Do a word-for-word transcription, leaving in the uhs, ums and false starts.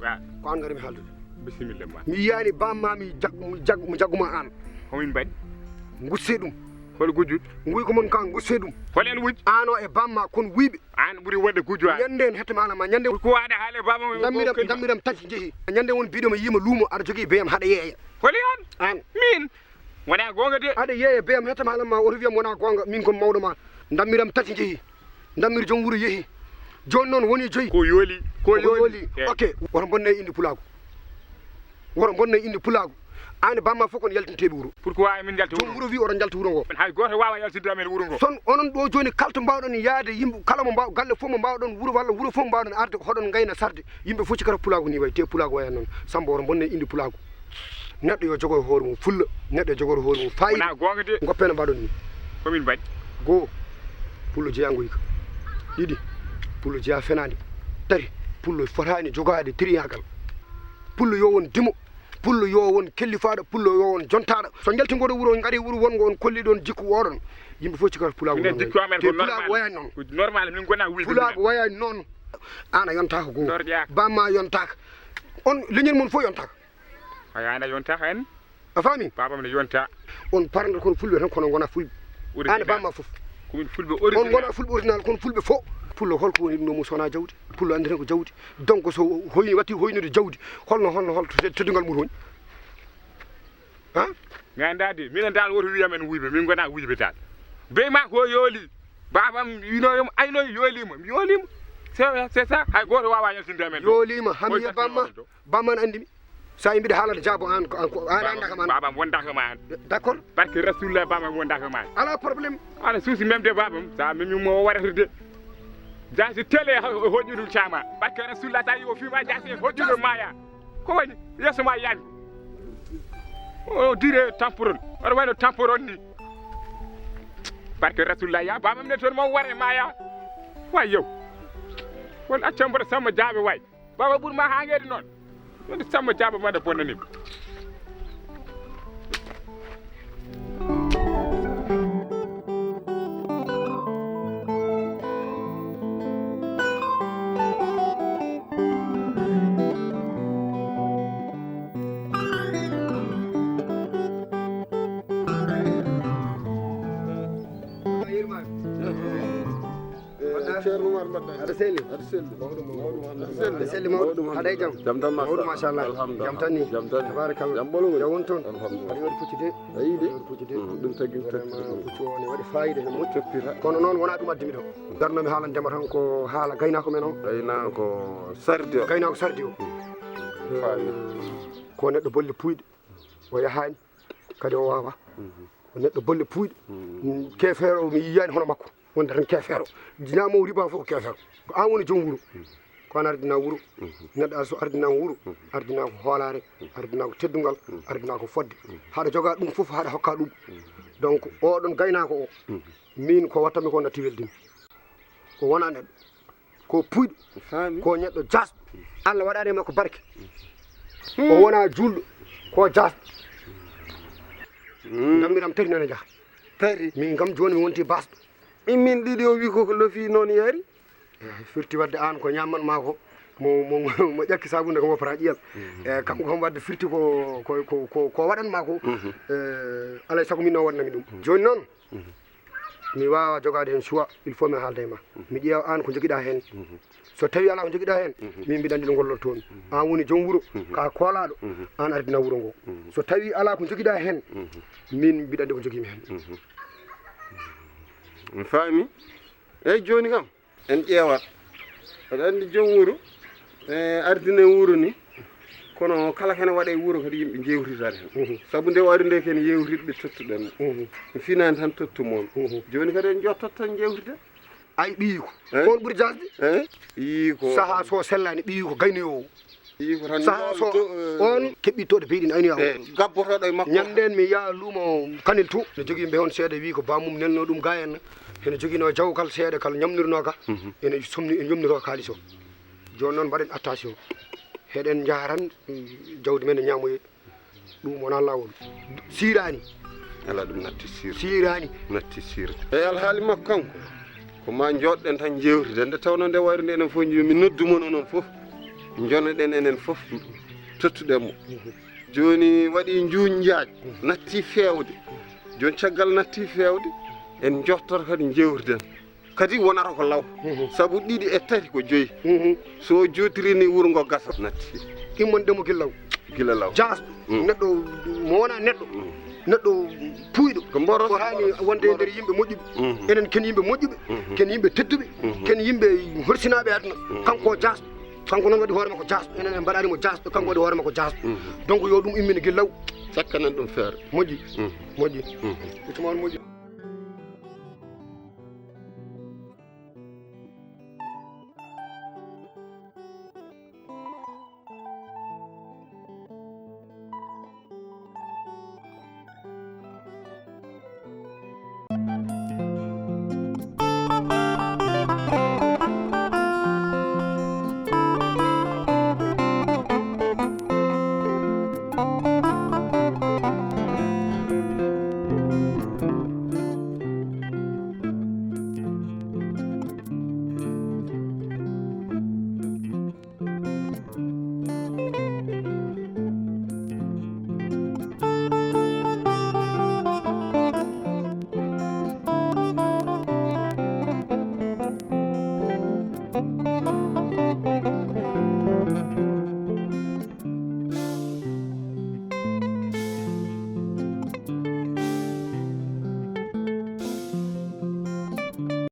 Wa. Ko an garmi haaldude. Bisimilla ma. Mi yiyani bamma mi jag-, mi jag-, mi jagguma an. Homin mbaɗi? Gusse ɗum. Hol gujjuɗo? Nguy ko mon kan gusse ɗum. Hol en wuj? Ano e bamma kon wuyɓe. An ɓuri wonde gujjo an. Ñande en hette maala ma ñande. Ko waɗa haale baba mo. Dammiram, dammiram tati jehi. Ñande won biɗo mo yima luumo aɗa jogii beyam haɗa yeeya. Holi an? An. Min. Wona gonga de. Aɗa yeeya beyam hetta maalam ma oto wiyam wona gonga min kon mawɗo ma. Dammiram tati jehi. Dammir joom wuro yehi. Joni noon woni joyi. Ko yooli, ko yooli. Ok, woto bonne indi pulaagu. Woto bonne indi pulaagu. An e bamma fof kon yaltinteɓe wuro. Pourquoi min jalti wuro? Joom wuro wi oto jaltu wuro ngo. Hay goto wawa yaltinde amen wuro ngo. Son onon ɗo joni kalto mbawɗon yaade yimɓe kala mo mbaw galle fof mo mbawɗon wuro walla wuro fof mbawɗon arde ko hoɗon gayna sarde. Yimɓe fof cikkata pulaagu ni way te pulaagu waya noon. Samba woto bonne indi pulaagu. Neɗɗo yo jogo e hoore mum fulla, neɗɗo yo jogoro hoore mum fayida. Wona gonga de. Goppe no mbaɗon ni. Komin mbaɗi? Goo, pullo jeyangoyka. Ɗiɗi, pullo jeya fenade. Tati, pullo fotani jogaade triyagal. Pullo yo won dimo, pullo yo won kellifaɗo, pullo yo won jontaɗo. So jalti ngoɗo wuro, ngari wuro wongo on kolli ɗon jikku oɗon. Yimɓe fof cikkata pulaagu. Minen jikku amen ko normal. Wayani noon. Ko normal, min gona wuyɓe. Pulaagu wayani noon. An a yontaka goo. Bamma yontaka. On leñol mon fof yontaka. Ay, an a yonta hen. A faami? Babam ne yonta. On parande kon fulɓe tan kono gona fulɓe. Original. An bamma fof. Ko min fulɓe original. On gona fulɓe original kono fulɓe fof. Pullo holko woni ɗum ɗo mo sona jawdi? Pullo andi tan ko jawdi. Donc so hoyni watti hoynude jawdi. Holno holno holto te-, teddungal mum woni? Ha? Mi anda de. Minen dal woto wiyam en wuyɓe. Min gona wuyɓe dal. Bey ma ko yooli. Babam yino yom ayno yoolima. Mi yoolima. C'est, c'est ça. Hay goto wawa yaltinde amen. Yoolima. Hami bamma. Bamma ne andi mi. Sa yimɓe haalata jaabo an ko an ko an anda kam an. Babam wonda ko ma an. D'accord. Barke Rasulullah babam wonda ko ma an. Ala problème. Ana suusi même de babam sa même mo warata de. Jasi télé hoƴƴudu cama. Barke Rasulullah sa yiwo fima jasi hoƴƴudu maya. Ko woni yeso ma yaani. O dire tamporon. Oɗo wayno tamporon ni. Barke Rasulullah ya babam ne ton mo ware maya. Way yow. Won accam mboɗo samma jaaɓe way. Baba ɓuri ma hangede noon. Wonde samma jaaba mada bonnanima. Ceerno Umar mbaɗɗa. Aɗa selli? Aɗa selli. Mawɗo mawɗo. Aɗa selli? Aɗa selli mawɗo? Mawɗo mawɗo. Aɗa e jam? Jam tan machallah. Jam tan ni. Jam tan. Tabarakallah. Jam ɓolo woni? Jam woni toon. Alhamdulillah. Aɗa waɗi puccu de? Ayi de. Aɗa waɗi puccu de? Mm, ɗum tagi, ɗum tagi. Vraiment puccu o ne waɗi fayida no moƴƴi. Toppita. Kono noon wona ɗum addi mi ɗo. Darnomi haala ndema tan ko haala gaynako men o. Gaynako sardi o. Gaynako sardi o. Fayida. Ko neɗɗo bolle puyɗe. O yahani. Kadi o wawa. Ko neɗɗo bolle puyɗe. Keefeero mi yiyani hono makko. Wonde tan keefeero. Dina mo riba fof ko keefeero. Ko an woni joom wuro. Ko an ardina wuro. Neɗɗo ar so ardina wuro. Ardina ko hoolaare. Ardina ko teddungal. Ardina ko fodde. Haɗa joga ɗum fof haɗa hokka ɗum. Donc, oɗon gaynaako o, min ko wattanmi ko natti weldimi. O wona neɗɗo. Ko puyɗo. Faami. Ko neɗɗo jaasɗo. Allah waɗani e makko barke. O wona juulɗo. Ko jaasɗo. Dammiram tati nana jaha. Tati. Min kam jooni mi wonti baasɗo. Immin ɗiɗi o wi ko lofi noon yari. Eh, firti wadde aan ko ñamman ma ko mo, mo, mo ƴakki sabunde ko woppata ƴiyam. E kanko kam wadde firti ko, ko, ko, ko, ko waɗan ma ko. Eh, alay sago min o waɗnami ɗum. Jooni noon, mi waawa jogaade heen choix, il faut mi haalda e ma. Mi ƴeewa aan ko njogiɗa heen. So tawi alaa ko njogiɗa heen, min mbiɗa anndi ɗo gollortoon. Aan woni joom wuro, ka koolaaɗo, aan ardina wuro ngo. So tawi alaa ko njogiɗa heen, min mbiɗa anndi ko njogimi heen. Mi faami. Eyi, jooni kam, en ƴeewat. Aɗa anndi joom wuro, e ardine wuro ni, kono kala kene waɗa e wuro kadi yimɓe njeewtidata heen. Sabu nde o ari nde ken yeewtidɓe tottuɗen mo. Mi finani tan tottu mon. Jooni kadi en jottat tan njeewtide. Ay ɓiyiiko. Eh? On ɓuri jasde? Eh? Ɓiyiiko. Saha so sellani ɓiyiiko gaynoyo o. Ɓiyiiko tan saha so do, eh, on keɓɓittoɗo beyɗin aynoya o. Eh, gabbotoɗo e makko. Ñanden mi yaha luumo Kanel to. No jogii mbe on seeɗa wi ko bamum nelno ɗum ga en. Ene joginoo jawkal seeɗa kal ñamnirnoo ka. Ene somni, ene yomniroo kaalis o. Jooni noon mbaɗen attention. Heɗen njaha tan, mm, jawdi men ne ñaamoye. Ɗum wonaa laawol. Siiraani. Alaa, ɗum natti siir. Siiraani. Natti siir. E alhaali makko kanko, ko ma njooɗɗen tan njeewtiden. Nde tawnoo nde wayru nde enen fof njiyu, mi noddu mon onon fof. Njonoɗen enen fof. Tottuɗen mo. Jooni waɗi njuuñ njaaj. Natti feewde. Jooni caggal natti feewde, en njottoto kadi njeewtiden. Kadi wonata ko law. Mhm. Sabu ɗiɗi e tati ko joyi. Mhm. So jotiri ni wuro ngo gasa natti. Immande mo gila law. Gila law. Jaasɗo. Mm. Neɗɗo mo wona neɗɗo. Mm. Neɗɗo puuyɗo. Ko mboro. Ko haani wonde e nder yimɓe moƴƴuɓe. Mhm. Enen ken yimɓe moƴƴuɓe. Mhm. Ken yimɓe tedduɓe. Mhm. Ken yimɓe horsinaaɓe aduna. Mhm. Kanko o jaasɗo. Kanko noon waɗi hoore makko jaasɗo. Enen en mbaɗaani mo jaasɗo. Kanko waɗi hoore makko jaasɗo. Mhm. Donc yo ɗum immine gila law. Sakkanen ɗum feere. Moƴƴi. Mhm. Moƴƴi. Mhm. Ɓe tuma on moƴƴi.